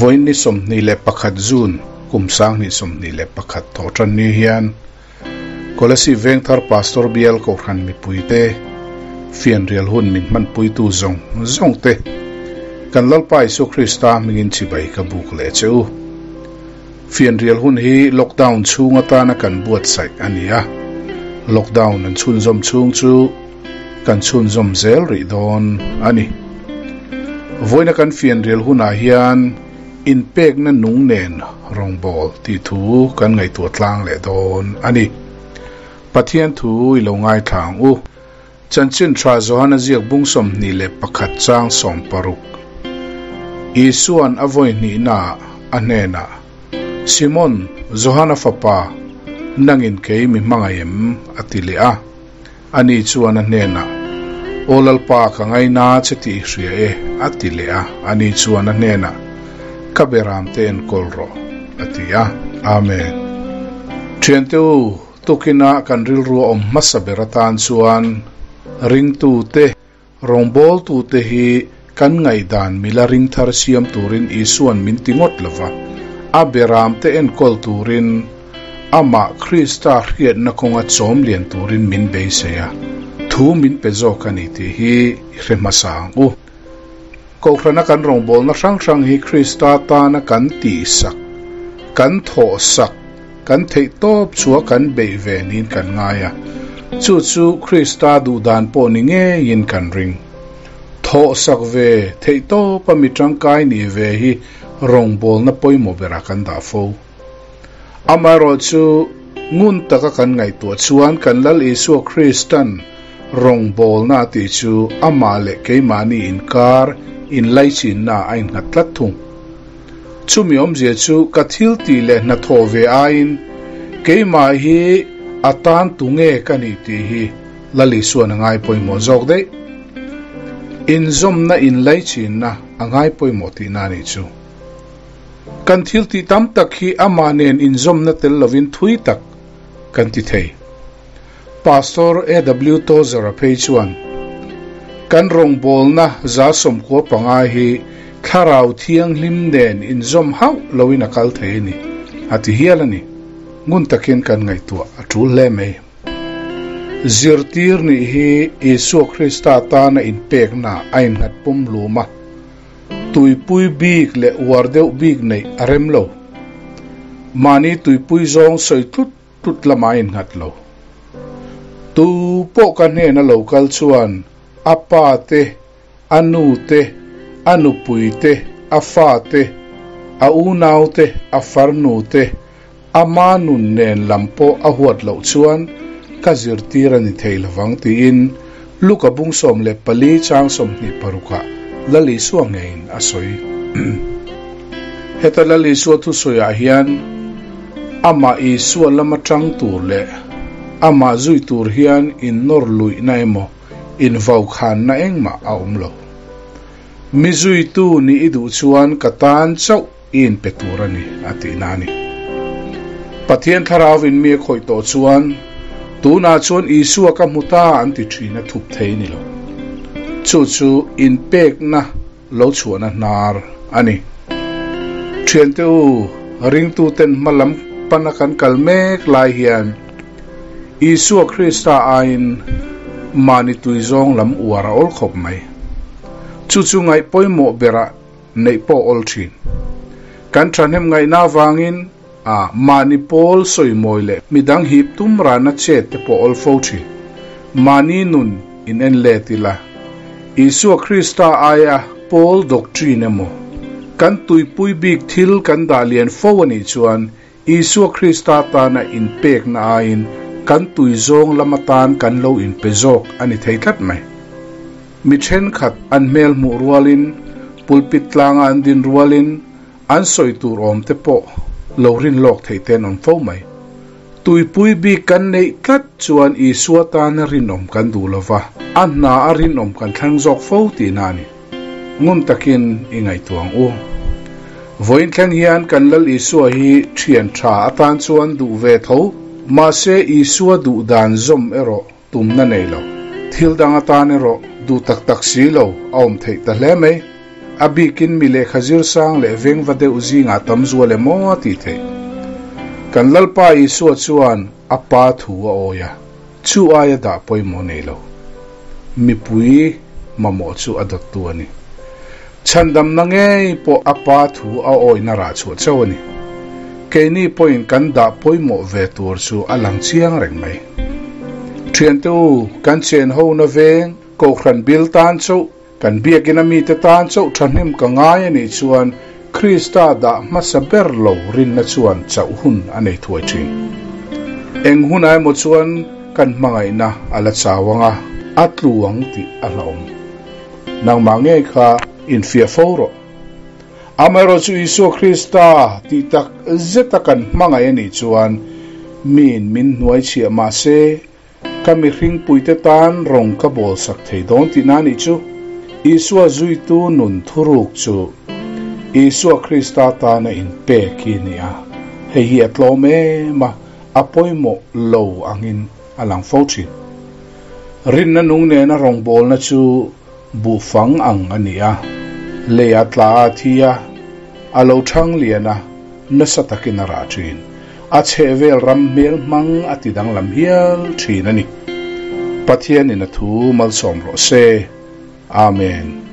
Vawiin ni 21 June kum 2021 thawhtan ni hian Kolasib Vengthar Pastor Bial Kohhran mipuite fianrial hun min hmanpuitu zawng zawng te kan Lalpa Isua Krista hmingin chibai ka buk leh che u. Fianrial hun hi lockdown chhung atana kan buatsaih a ni a, lockdown an chhunzawm chhung chu kan chhunzawm zel rih dawn a ni. Vawiina kan fianrial hunah hian inpekna nung nen rawngbâwl tih thu kan ngaihtuah tlang leh dawn a ni. Pathian thu i lo ngaithla ang u. Chanchin tha Johana ziak bung 21 chang 60. Isua'n a vawi hnihnaah a hnenah, Simon, Johana fapa, nangin kei mi hmangaih em? a ti leh a. Ani chuan a hnenah, Aw Lalpa, ka ngaina che tih i hria e, a ti leh a. Ani chuan a hnenah, Ka beramte enkawl rawh, a ti a. Amen. Thiante u, tukina kan rilru a awm hmasa ber atan chuan ringtute, rawngbawltute hi kan ngaihdan mila ring thar siam turin Isua'n min ti ngawt lo va, a beramte enkawl turin amah Krista hriatna kawnga chawm lian turin min beisei a, thu min pe zawk a ni tih hi i hre hmasa ang u. Kohhrana kan rawngbawlna hrang hrang hi Krista tana kan tihsak, kan thawhsak, kan theih tawp chua kan beih ve niin kan ngai a, chu chu Krista duhdan pawh ni ngeiin kan ring. Thawhsak ve theih tawpa mi tangkai ni ve hi rawngbawlna pawimawh berah kan dah fo. Amaherawhchu, ngun taka kan ngaihtuah chuan kan Lal Isua Kristan rawngbawlna a tih chu amah leh keimahni inkar inlaichinna a innghat tlat thung. Chumi awmzia chu ka thil tih leh hnathawh ve aiin keimah hi a tan tu nge ka nih tih hi Lal Isua'n a ngai pawimawh zawk daih. Inzawmna inlaichinna a ngai pawimawh tihna a nih chu. Kan thil tih tam tak hi amah nen inzawmna tel lovin thui tak kan ti thei. Pastor AW Tozer-a phei chuan, Kan rawngbawlna 95 hi Thlarau Thianghlim nen inzawm hauh loin a kal thei a ni, a ti hial a ni. Ngun takin kan ngaihtuah a tul hle mai. Zirtir nih hi Isua Krista tana inpekna a innghat pumhlum a. Tuipui bik leh uar deuh bik neih a rem lo. Mahni tuipui zawng sawi tlut tlut lamah a innghat lo. Tu pawh ka hnena lo kal chuan a pa te, a nu te, a nupui te, a fa te, a unau te, a farnu te, ama nun nen lam pawh a huat loh chuan ka zirtir a ni thei lovang tiin Luka bung 14 chang 26 ah Lal Isua ngeiin a sawi. Heta Lal Isua thusawiah hian amah Isua lama tang tur leh amah zui tur hian innawr luihna emaw invaukhanna engmah a awm lo. Mi zuitu nih i duh chuan ka tan chauh i inpe tur a ni, a tihna a ni. Pathian Thlarauin mi a khawih tawh chuan, Tunah chuan Isua ka hmu ta an ti thin a thup thei ni lo. Chu chu inpekna lo chhuahna hnar a ni. Thiante u, ringtuten hma lam pana kan kal mek lai hian Isua Krista aiin mahni tui zawng lam uar a awl khawp mai. Chu chu ngaih pawimawh berah neih pawh awl thin. Kan thahnem ngaihna avangin a mahni pawl sawimawi leh midang hip tum rana chet te pawh awl fo thin. Mahni nun in en let ila, Isua Krista aia pawl doctrine emaw, kan tuipui bik thil kan dah lian fo a nih chuan Isua Krista tana inpekna aiin kan tui zawng lam atan kan lo inpe zawk a ni thei tlat mai. Mi thenkhat an hmel hmuh rualin, pulpit tlanga an din rualin, an sawi tur awm te pawh lo rin lawk theih te an awm fo mai. Tuipui bik kan neih tlat chuan Isua tana rinawm kan duh lo va, a hna a rinawm kan thlang zawk fo tihna a ni. Ngun takin i ngaihtuah ang u. Vawiin thleng hian kan Lal Isua hi thian tha atan chuan duh ve tho, mahse Isua duh dan zawm erawh tumna nei lo. Thil dang atan erawh duh tak tak si lo a awm theih ta hle mai. A bikin mi lehkha zir sang leh vengva deuh zingah tam zual em aw a tih theih. Kan Lalpa Isua chuan a Pa thu a awi a, chu aia dah pawimawh nei lo. Mipui mamawh chu a dawttu a ni. Chhandamna ngei pawh a Pa thu a awihna rah chhuah chauh a ni. Keini pawhin kan dah pawimawh ve tur chu a lang chiang reng mai. Thiante u, kan chen hona veng, Kohhran bil tan chauh, kan biakina mite tan chauh thahnem ka ngai a nih chuan Krista dah hmasa ber lo rinna chuan chauh hun a nei thuai thin. Eng hunah emaw chuan kan hmangaihna a la chau ang a, a tlu ang tih a hlauhawm. Nangmah ngei kha infiah fo rawh. Amaherawhchu Isua Krista tih tak zeta kan hmangaih a nih chuan miin min hnuaichhiah mahse, Ka mihringpuite tan rawng ka bawlsak thei dawn tihna a nih chu. Isua zuitu nun thuruk chu Isua Krista tana inpek hi a ni a, hei hi a tlawm em a, a pawimawh lo angin a lang fo thin. Rinna nung nena rawngbawlna chu buhfang ang a ni a, lei a tla a thi a, a lo thang lian a, nasa takin a rah thin. A chhehvel ram hmel hmang a ti danglam hial thin a ni. Pathianin a thu malsawm rawh se. Amen.